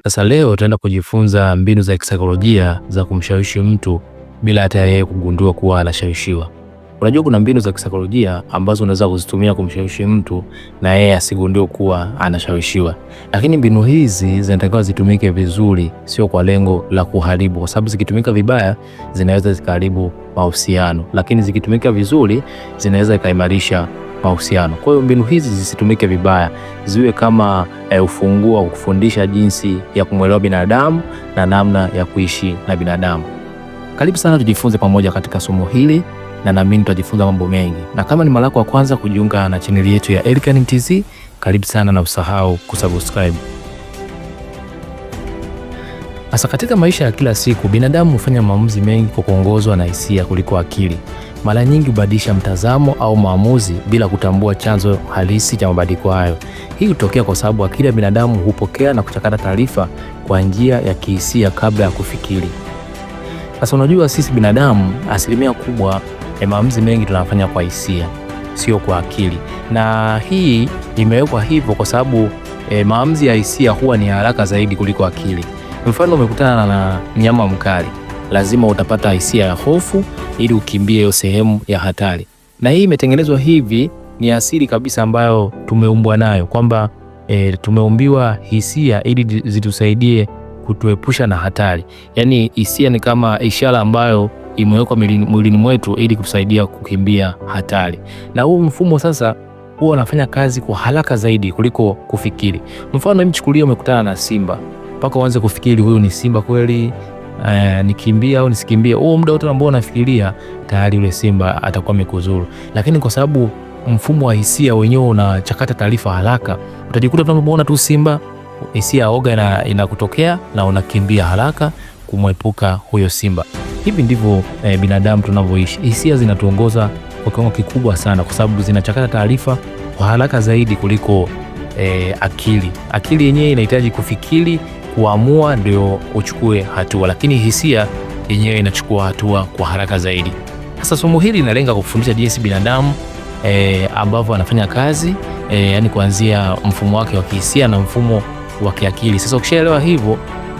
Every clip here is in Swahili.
Sasa leo tutaenda kujifunza mbinu za kisaikolojia za kumshawishi mtu bila hata yeye kugundua kuwa anashawishiwa. Unajua kuna mbinu za kisaikolojia ambazo unaweza kuzitumia kumshawishi mtu na yeye asigundue kuwa anashawishiwa, lakini mbinu hizi zinatakiwa zitumike vizuri, sio kwa lengo la kuharibu, kwa sababu zikitumika vibaya zinaweza zikaharibu mahusiano, lakini zikitumika vizuri zinaweza ikaimarisha mahusiano. Kwa hiyo mbinu hizi zisitumike vibaya, ziwe kama ufunguo wa kufundisha jinsi ya kumwelewa binadamu na namna ya kuishi na binadamu. Karibu sana tujifunze pamoja katika somo hili na naamini tutajifunza mambo mengi. Na kama ni mara yako ya kwanza kujiunga na chaneli yetu ya Elikhan Mtz, karibu sana na usahau kusubscribe. Sasa katika maisha ya kila siku, binadamu hufanya maamuzi mengi kwa kuongozwa na hisia kuliko akili. Mara nyingi hubadilisha mtazamo au maamuzi bila kutambua chanzo halisi cha mabadiliko hayo. Hii hutokea kwa sababu akili ya binadamu hupokea na kuchakata taarifa kwa njia ya kihisia kabla ya kufikiri. Sasa unajua, sisi binadamu asilimia kubwa ya maamuzi mengi tunafanya kwa hisia, sio kwa akili, na hii imewekwa hivyo kwa sababu maamuzi ya hisia huwa ni haraka zaidi kuliko akili. Mfano, umekutana na mnyama mkali, lazima utapata hisia ya hofu ili ukimbie hiyo sehemu ya hatari. Na hii imetengenezwa hivi, ni asili kabisa ambayo tumeumbwa nayo kwamba tumeumbiwa hisia ili zitusaidie kutuepusha na hatari. Yaani hisia ni kama ishara ambayo imewekwa mwilini mwetu ili kutusaidia kukimbia hatari. Na huu mfumo sasa huwa unafanya kazi kwa haraka zaidi kuliko kufikiri. Mfano, mchukulie umekutana na simba, mpaka uanze kufikiri huyu ni simba kweli, nikimbie au nisikimbie? Huo muda wote ambao unafikiria tayari yule simba atakuwa amekuzuru, lakini kwa sababu mfumo wa hisia wenyewe unachakata taarifa haraka, utajikuta tunapomuona tu simba, hisia oga inakutokea na unakimbia haraka kumwepuka huyo simba. Hivi ndivyo binadamu tunavyoishi. Hisia zinatuongoza kwa kiwango kikubwa sana, kwa sababu zinachakata taarifa kwa haraka zaidi kuliko akili. Akili yenyewe inahitaji kufikiri, kuamua ndio uchukue hatua, lakini hisia yenyewe inachukua hatua kwa haraka zaidi. Sasa somo hili linalenga kufundisha jinsi binadamu ambavyo anafanya kazi yani kuanzia mfumo wake wa kihisia na mfumo wa kiakili. Sasa ukishaelewa hivyo,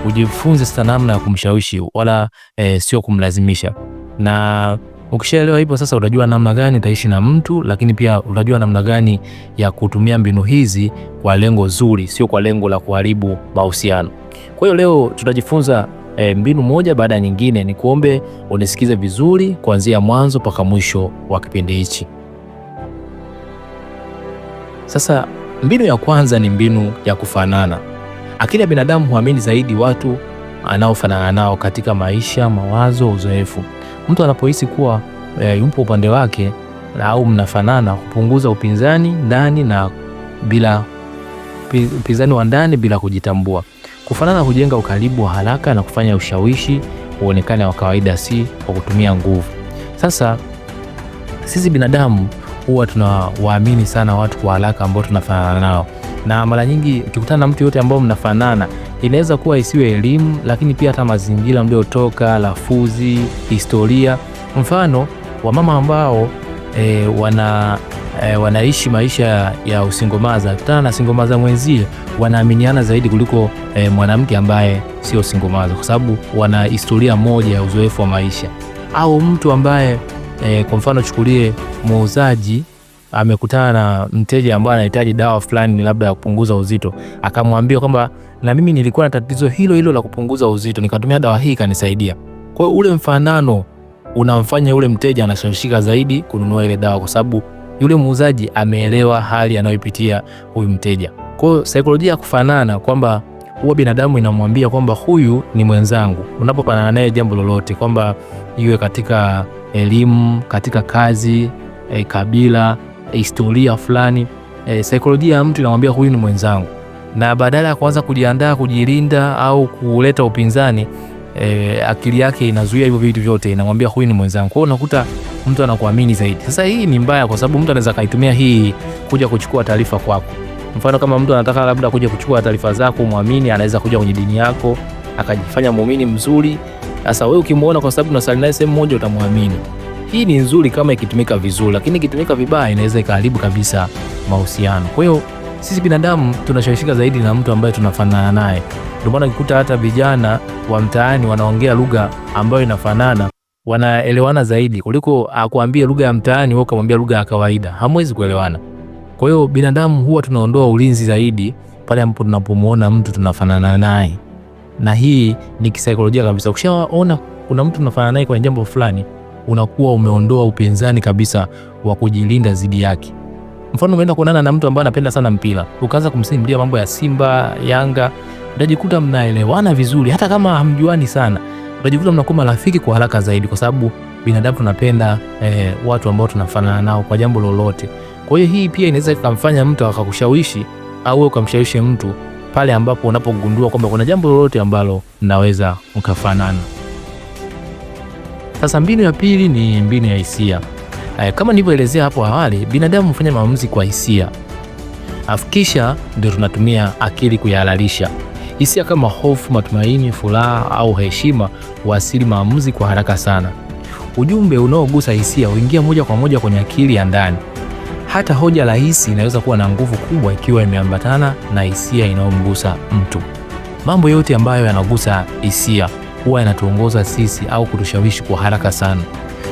ujifunze sasa namna ya kumshawishi wala sio kumlazimisha. Na ukishaelewa hivyo sasa utajua namna gani utaishi na mtu, lakini pia utajua namna gani ya kutumia mbinu hizi kwa lengo zuri, sio kwa lengo la kuharibu mahusiano. Kwa hiyo leo tutajifunza mbinu moja baada ya nyingine. Ni kuombe unisikize vizuri kuanzia mwanzo mpaka mwisho wa kipindi hichi. Sasa mbinu ya kwanza ni mbinu ya kufanana. Akili ya binadamu huamini zaidi watu anaofanana nao katika maisha, mawazo, uzoefu. Mtu anapohisi kuwa yupo upande wake au mnafanana, hupunguza upinzani ndani na bila upinzani wa ndani bila kujitambua. Kufanana hujenga ukaribu wa haraka na kufanya ushawishi uonekane wa kawaida, si kwa kutumia nguvu. Sasa sisi binadamu huwa tunawaamini sana watu kwa haraka ambao tunafanana nao, na mara nyingi ukikutana na mtu yote ambao mnafanana, inaweza kuwa isiwe elimu, lakini pia hata mazingira mliotoka, lafuzi, historia. Mfano wamama ambao wanaishi maisha ya usingomaza, kutana na singomaza mwenzie, wanaaminiana zaidi kuliko mwanamke ambaye sio singomaza, kwa sababu wana historia moja ya uzoefu wa maisha. Au mtu ambaye kwa mfano chukulie muuzaji amekutana na mteja ambaye anahitaji dawa fulani labda ya kupunguza uzito, akamwambia kwamba na mimi nilikuwa na tatizo hilo hilo la kupunguza uzito, nikatumia dawa hii ikanisaidia. Kwa hiyo ule mfanano unamfanya yule mteja anashawishika zaidi kununua ile dawa, kwa sababu yule muuzaji ameelewa hali anayoipitia huyu mteja. Kwa hiyo saikolojia ya kufanana kwamba huwa binadamu inamwambia kwamba huyu ni mwenzangu, unapofanana naye jambo lolote, kwamba iwe katika elimu, katika kazi, kabila, historia fulani, saikolojia ya mtu inamwambia huyu ni mwenzangu, na badala ya kuanza kujiandaa, kujilinda au kuleta upinzani, akili yake inazuia hivyo vitu vyote, inamwambia huyu ni mwenzangu. Kwa hiyo unakuta mtu anakuamini zaidi. Sasa hii ni mbaya, kwa sababu mtu anaweza kaitumia hii kuja kuchukua taarifa kwako. Mfano kama mtu anataka labda kuja kuchukua taarifa zako, muamini, anaweza kuja kwenye dini yako akajifanya muumini mzuri. Sasa wewe ukimuona, kwa sababu unasali naye sehemu moja, utamwamini. Hii ni nzuri kama ikitumika vizuri, lakini ikitumika vibaya inaweza ikaharibu kabisa mahusiano. Kwa hiyo Sisi binadamu tunashawishika zaidi na mtu ambaye tunafanana naye. Ndio maana ukikuta hata vijana wa mtaani wanaongea lugha ambayo inafanana, wanaelewana zaidi kuliko akuambie lugha ya mtaani wewe ukamwambia lugha ya kawaida, hamwezi kuelewana. Kwa hiyo binadamu huwa tunaondoa ulinzi zaidi pale ambapo tunapomuona mtu tunafanana naye, na hii ni kisaikolojia kabisa. Ukishaona kuna mtu tunafanana naye kwenye jambo fulani, unakuwa umeondoa upinzani kabisa wa kujilinda dhidi yake. Mfano, umeenda kuonana na mtu ambaye anapenda sana mpira, ukaanza kumsimulia mambo ya Simba, Yanga, utajikuta mnaelewana vizuri, hata kama hamjuani sana, utajikuta mnakuwa marafiki kwa haraka zaidi, kwa sababu binadamu tunapenda watu ambao tunafanana nao kwa jambo lolote. Kwa hiyo hii pia inaweza ikamfanya mtu akakushawishi au wewe ukamshawishi mtu pale ambapo unapogundua kwamba kuna jambo lolote ambalo mnaweza mkafanana. Sasa mbinu ya pili ni mbinu ya hisia. Kama nilivyoelezea hapo awali, binadamu hufanya maamuzi kwa hisia, afu kisha ndio tunatumia akili kuyahalalisha. Hisia kama hofu, matumaini, furaha au heshima huasili maamuzi kwa haraka sana. Ujumbe unaogusa hisia huingia moja kwa moja kwenye akili ya ndani. Hata hoja rahisi inaweza kuwa na nguvu kubwa ikiwa imeambatana na hisia inayomgusa mtu. Mambo yote ambayo yanagusa hisia huwa yanatuongoza sisi au kutushawishi kwa haraka sana.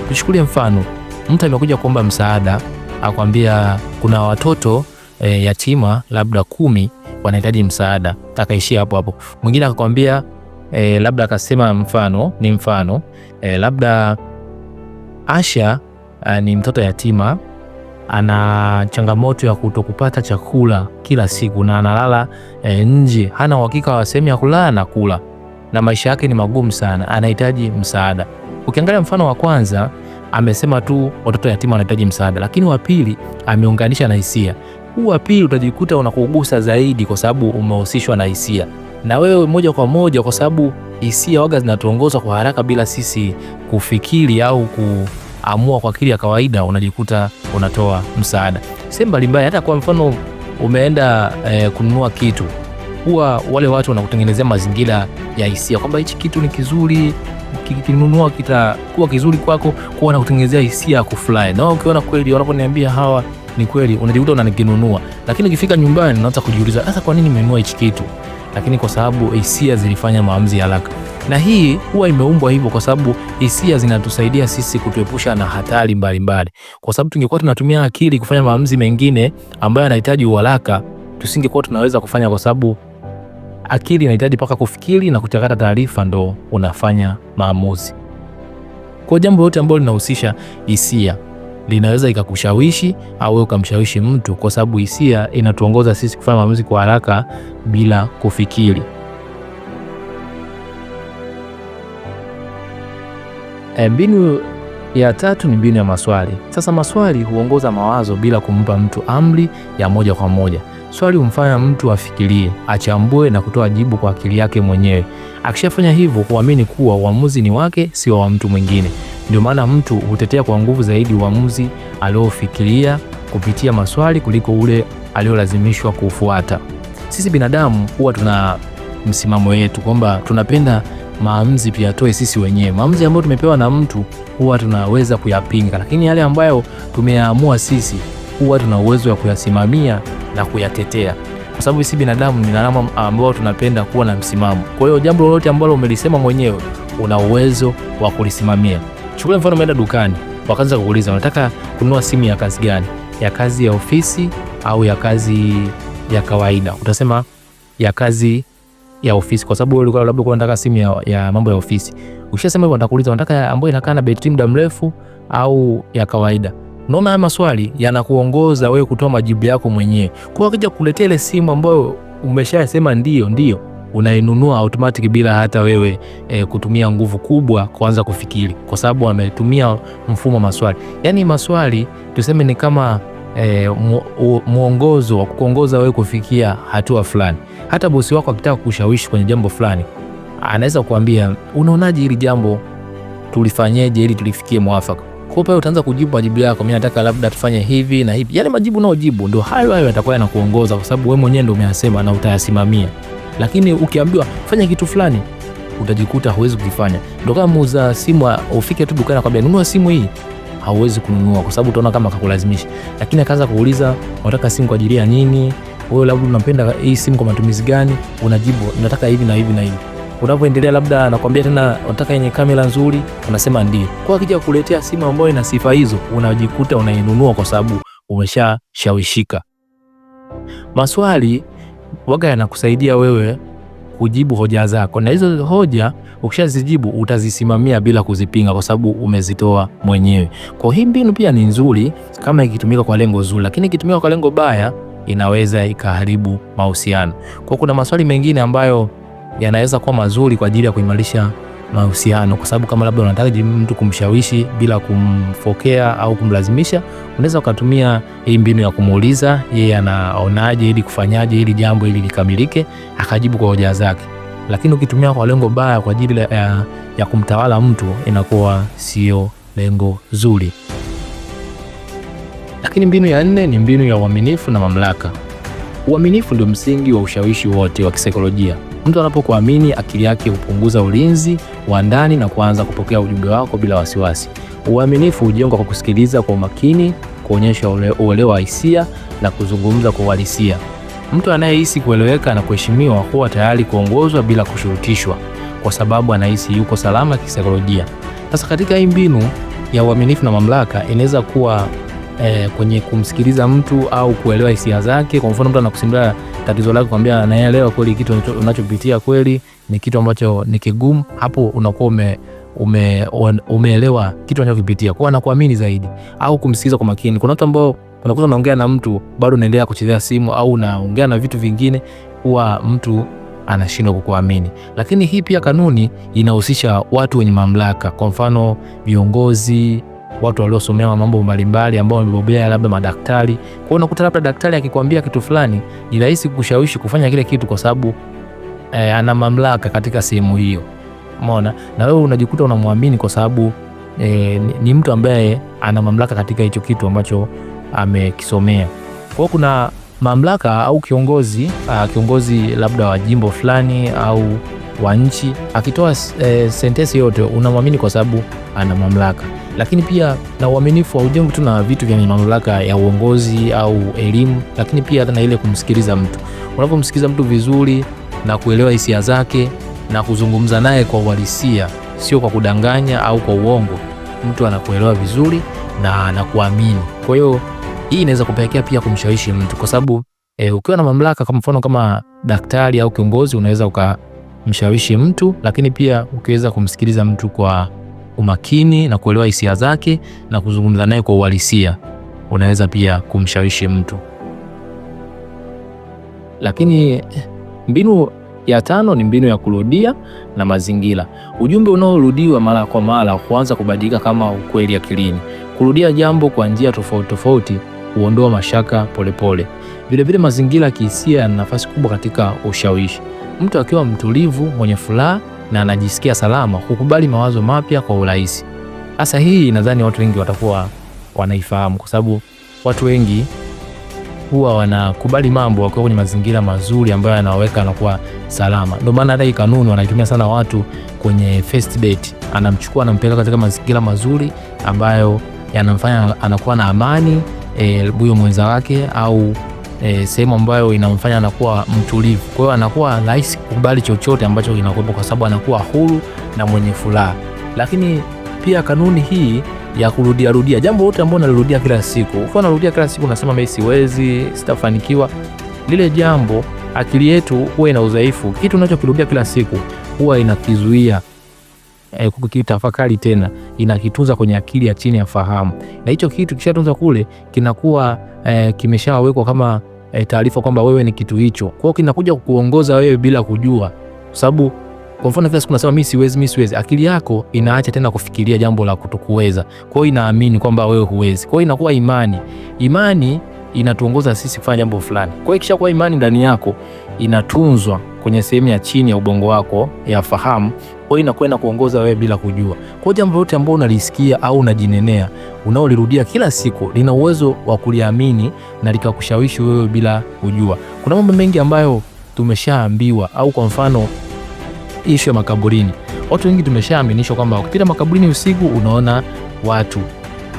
Tuchukulie mfano, mtu amekuja kuomba msaada, akwambia kuna watoto yatima labda 10 wanahitaji msaada, akaishia hapo hapo. Mwingine akakwambia labda akasema mfano ni mfano labda Asha ni mtoto yatima ana changamoto ya kutokupata chakula kila siku na analala nje, hana uhakika wa sehemu ya kulala na kula, na maisha yake ni magumu sana, anahitaji msaada. Ukiangalia mfano wa kwanza amesema tu watoto yatima wanahitaji msaada, lakini wa pili ameunganisha na hisia. Huu wa pili utajikuta unakugusa zaidi kwa sababu umehusishwa na hisia, na wewe moja kwa moja, kwa sababu hisia waga zinatuongoza kwa haraka bila sisi kufikiri au kuamua kwa akili ya kawaida, unajikuta unatoa msaada sehemu mbalimbali. Hata kwa mfano umeenda kununua kitu, huwa wale watu wanakutengenezea mazingira ya hisia kwamba hichi kitu ni kizuri, ukikinunua kitakuwa kizuri kwako, kwa wanakutengenezea hisia ya kufurahi, na ukiona kweli wanaponiambia hawa ni kweli, unajikuta unanikinunua. Lakini ukifika nyumbani unaanza kujiuliza, sasa kwa nini nimenunua hichi kitu? Lakini kwa sababu hisia zilifanya maamuzi haraka, na hii huwa imeumbwa hivyo kwa sababu hisia zinatusaidia sisi kutuepusha na hatari mbalimbali, kwa sababu tungekuwa tunatumia akili kufanya maamuzi mengine ambayo yanahitaji uharaka, tusingekuwa tunaweza kufanya, kwa sababu akili inahitaji paka kufikiri na kuchakata taarifa ndo unafanya maamuzi. Kwa jambo lote ambalo linahusisha hisia linaweza ikakushawishi au wewe ukamshawishi mtu, kwa sababu hisia inatuongoza sisi kufanya maamuzi kwa haraka bila kufikiri. Mbinu ya tatu ni mbinu ya maswali. Sasa maswali huongoza mawazo bila kumpa mtu amri ya moja kwa moja. Swali humfanya mtu afikirie, achambue na kutoa jibu kwa akili yake mwenyewe. Akishafanya hivyo, huamini kuwa uamuzi ni wake, sio wa mtu mwingine. Ndio maana mtu hutetea kwa nguvu zaidi uamuzi aliofikiria kupitia maswali kuliko ule aliolazimishwa kufuata. Sisi binadamu huwa tuna msimamo wetu kwamba tunapenda maamuzi tuyatoe sisi wenyewe. Maamuzi ambayo tumepewa na mtu huwa tunaweza kuyapinga, lakini yale ambayo tumeyaamua sisi huwa tuna uwezo wa kuyasimamia na kuyatetea, kwa sababu sisi binadamu ni binadamu ambao tunapenda kuwa na msimamo. Kwa hiyo jambo lolote ambalo umelisema mwenyewe una uwezo wa kulisimamia. Chukulia mfano, umeenda dukani, wakaanza kukuuliza unataka kununua simu ya kazi gani? Ya kazi ya ofisi au ya kazi ya kawaida? Utasema ya kazi ya ofisi, kwa sababu ulikuwa labda unataka simu ya mambo ya ofisi. Ukishasema hivyo, watakuuliza unataka ambayo inakaa na betri muda mrefu au ya kawaida. Unaona, haya maswali yanakuongoza wewe kutoa majibu yako mwenyewe. Kwa hiyo akija kukuletea ile simu ambayo umeshasema ndio ndio, unainunua automatic bila hata wewe kutumia nguvu kubwa kuanza kufikiri, kwa sababu ametumia mfumo wa maswali. Yaani maswali tuseme ni kama mwongozo wa kukuongoza wewe kufikia hatua fulani. Hata bosi wako akitaka kukushawishi kwenye jambo fulani, anaweza kukuambia unaonaje hili jambo tulifanyeje ili tulifikie mwafaka. Kwa hiyo utaanza kujibu majibu yako, mimi nataka labda tufanye hivi na hivi. Yale majibu unaojibu ndio hayo hayo yatakuwa yanakuongoza, kwa sababu wewe mwenyewe ndio umeyasema na utayasimamia. Lakini ukiambiwa fanya kitu fulani, utajikuta huwezi kukifanya. Ndio kama muuza simu, ufike tu dukani akwambia nunua simu hii, hauwezi kununua kwa sababu utaona kama kakulazimisha. Lakini akaanza kuuliza unataka simu kwa ajili ya nini? Wewe labda unapenda hii simu kwa matumizi gani? Unajibu nataka hivi na hivi na hivi. Unapoendelea labda anakwambia tena unataka yenye kamera nzuri, unasema ndio. Kwa akija kukuletea simu ambayo ina sifa hizo, unajikuta unainunua kwa sababu umeshashawishika. Maswali waga yanakusaidia wewe kujibu hoja zako, na hizo hoja ukishazijibu utazisimamia bila kuzipinga, kwa sababu umezitoa mwenyewe. Kwa hii mbinu pia ni nzuri kama ikitumika kwa lengo zuri, lakini ikitumika kwa lengo baya inaweza ikaharibu mahusiano. Kwa kuna maswali mengine ambayo yanaweza kuwa mazuri kwa ajili ya kuimarisha mahusiano, kwa sababu kama labda unataka mtu kumshawishi bila kumfokea au kumlazimisha, unaweza ukatumia hii mbinu ya kumuuliza yeye anaonaje ili kufanyaje ili jambo ili likamilike, akajibu kwa hoja zake. Lakini ukitumia kwa lengo baya kwa ajili ya kumtawala mtu, inakuwa sio lengo zuri. Lakini mbinu ya nne ni mbinu ya uaminifu na mamlaka. Uaminifu ndio msingi wa ushawishi wote wa kisaikolojia. Mtu anapokuamini, akili yake hupunguza ulinzi wa ndani na kuanza kupokea ujumbe wako bila wasiwasi. Uaminifu hujengwa kwa kusikiliza kwa umakini, kuonyesha uelewa wa hisia na kuzungumza kwa uhalisia. Mtu anayehisi kueleweka na kuheshimiwa huwa tayari kuongozwa bila kushurutishwa, kwa sababu anahisi yuko salama kisaikolojia. Sasa katika hii mbinu ya uaminifu na mamlaka inaweza kuwa kwenye kumsikiliza mtu au kuelewa hisia zake. Kwa mfano, mtu anakusimulia tatizo lake, kwambia anaelewa kweli kitu unachopitia kweli ni kitu ambacho ni kigumu, hapo unakuwa umeelewa kitu anachokipitia, kwa anakuamini zaidi, au kumsikiliza kwa makini. Kuna watu ambao unakuta unaongea na mtu bado unaendelea kuchezea simu au unaongea na vitu vingine, huwa mtu anashindwa kukuamini. Lakini hii pia kanuni inahusisha watu wenye mamlaka, kwa mfano viongozi, watu waliosomea mambo mbalimbali ambao wamebobea, labda madaktari. Kwa hiyo unakuta labda daktari akikwambia kitu fulani, ni rahisi kukushawishi kufanya kile kitu kwa sababu ana mamlaka katika sehemu hiyo. Umeona? Na wewe unajikuta unamwamini kwa sababu ni mtu ambaye ana mamlaka katika hicho kitu ambacho amekisomea. Kwa hiyo kuna mamlaka au kiongozi, kiongozi labda wa jimbo fulani au wa nchi akitoa sentensi yote unamwamini kwa sababu ana mamlaka. Lakini pia na uaminifu haujengwi tu na vitu vya mamlaka ya uongozi au elimu, lakini pia hata na ile kumsikiliza mtu. Unapomsikiliza mtu vizuri na kuelewa hisia zake na kuzungumza naye kwa uhalisia, sio kwa kudanganya au kwa uongo, mtu anakuelewa vizuri na anakuamini. Kwa hiyo hii inaweza kupelekea pia kumshawishi mtu, kwa sababu ukiwa na mamlaka, kwa mfano kama daktari au kiongozi, unaweza ukamshawishi mtu, lakini pia ukiweza kumsikiliza mtu kwa umakini na kuelewa hisia zake na kuzungumza naye kwa uhalisia, unaweza pia kumshawishi mtu. Lakini mbinu ya tano ni mbinu ya kurudia na mazingira. Ujumbe unaorudiwa mara kwa mara huanza kubadilika kama ukweli akilini. Kurudia jambo kwa njia tofauti tofauti huondoa mashaka polepole. Vilevile, mazingira ya kihisia yana nafasi kubwa katika ushawishi. Mtu akiwa mtulivu, mwenye furaha na anajisikia salama hukubali mawazo mapya kwa urahisi. Sasa hii nadhani watu wengi watakuwa wanaifahamu kwa sababu watu wengi huwa wanakubali mambo wakiwa kwenye mazingira mazuri ambayo yanaweka anakuwa salama. Ndio maana hata hii kanuni wanaitumia sana watu kwenye first date, anamchukua anampeleka katika mazingira mazuri ambayo yanamfanya anakuwa na amani huyo mwenza wake au sehemu ambayo inamfanya anakuwa mtulivu. Kwa hiyo anakuwa rahisi kukubali chochote ambacho kinakuwepo kwa sababu anakuwa huru na mwenye furaha. Lakini pia kanuni hii ya kurudia rudia jambo lote ambalo unalirudia kila siku, ukiwa unarudia kila siku unasema mimi siwezi, sitafanikiwa, lile jambo akili yetu huwa ina udhaifu. Kitu unachokirudia kila siku huwa inakizuia kukitafakari tena, inakitunza kwenye akili ya chini ya fahamu, na hicho kitu kishatunzwa kule kinakuwa kimeshawekwa kama taarifa kwamba wewe ni kitu hicho. Kwa hiyo kinakuja kukuongoza wewe bila kujua, kwa sababu kwa mfano kila siku nasema mimi siwezi, mimi siwezi, akili yako inaacha tena kufikiria jambo la kutokuweza. Kwa hiyo inaamini kwamba wewe huwezi. Kwa hiyo inakuwa imani. Imani inatuongoza sisi kufanya jambo fulani. Kwa hiyo ikishakuwa imani ndani yako inatunzwa kwenye sehemu ya chini ya ubongo wako ya fahamu, kwa hiyo inakuwa inakuongoza wewe bila kujua. Kwa hiyo jambo lote ambalo unalisikia au unajinenea, unaolirudia kila siku, lina uwezo wa kuliamini na likakushawishi wewe bila kujua. Kuna mambo mengi ambayo tumeshaambiwa, au kwa mfano ishu ya makaburini. Watu wengi tumeshaaminishwa kwamba ukipita makaburini usiku unaona watu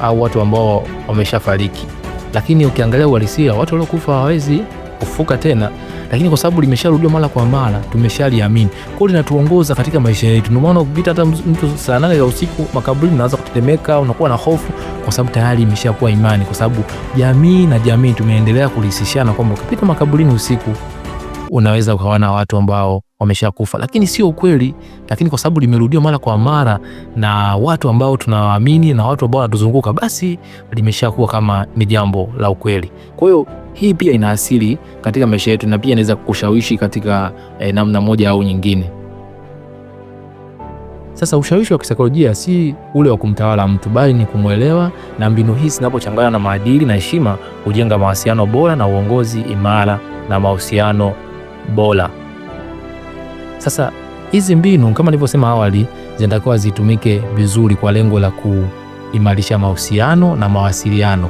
au watu ambao wameshafariki, lakini ukiangalia uhalisia watu waliokufa hawawezi kufuka tena, lakini kwa sababu limesharudiwa mara kwa mara tumeshaliamini, kwa hiyo linatuongoza katika maisha yetu. Ndio maana ukipita hata mtu saa 8 za usiku makaburini unaanza kutetemeka, unakuwa na hofu, kwa sababu tayari imeshakuwa imani, kwa sababu jamii na jamii tumeendelea kulisishana kwamba ukipita makaburini usiku unaweza ukawa na watu ambao wameshakufa, lakini sio ukweli. Lakini kwa sababu limerudiwa mara kwa mara na watu ambao tunawaamini na watu ambao wanatuzunguka, basi limeshakuwa kama ni jambo la ukweli. Kwa hiyo hii pia ina asili katika maisha yetu na pia inaweza kukushawishi katika namna moja au nyingine. Sasa ushawishi wa kisaikolojia si ule wa kumtawala mtu, bali ni kumwelewa, na mbinu hizi zinapochanganywa na maadili na heshima hujenga mawasiliano bora na uongozi imara na mahusiano bora. Sasa hizi mbinu kama nilivyosema awali zinatakiwa zitumike vizuri kwa lengo la kuimarisha mahusiano na mawasiliano.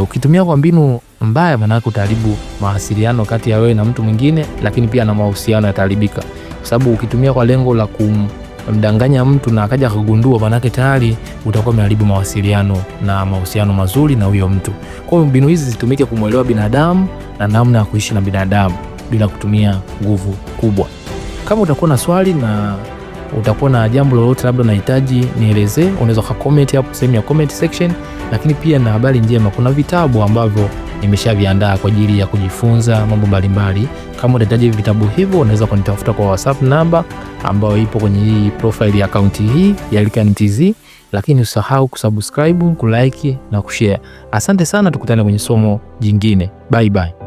Ukitumia kwa mbinu mbaya, maana yake utaharibu mawasiliano kati ya wewe na mtu mwingine, lakini pia na mahusiano yataharibika, kwa sababu ukitumia kwa lengo la kumdanganya mtu na akaja kugundua, maana yake tayari utakuwa umeharibu mawasiliano na mahusiano mazuri na huyo mtu. Kwa hiyo mbinu hizi zitumike kumwelewa binadamu na namna ya kuishi na binadamu bila kutumia nguvu kubwa. Kama utakuwa na swali na utakuwa na jambo lolote labda unahitaji nielezee, unaweza ka comment hapo sehemu ya comment section. Lakini pia na habari njema, kuna vitabu ambavyo nimeshaviandaa kwa ajili ya kujifunza mambo mbalimbali. Kama utahitaji vitabu hivyo, unaweza kunitafuta kwa WhatsApp namba ambayo ipo kwenye hii profile ya account hii ya Elikhan TZ. Lakini usahau kusubscribe, kulike na kushare. Asante sana, tukutane kwenye somo jingine. Bye bye.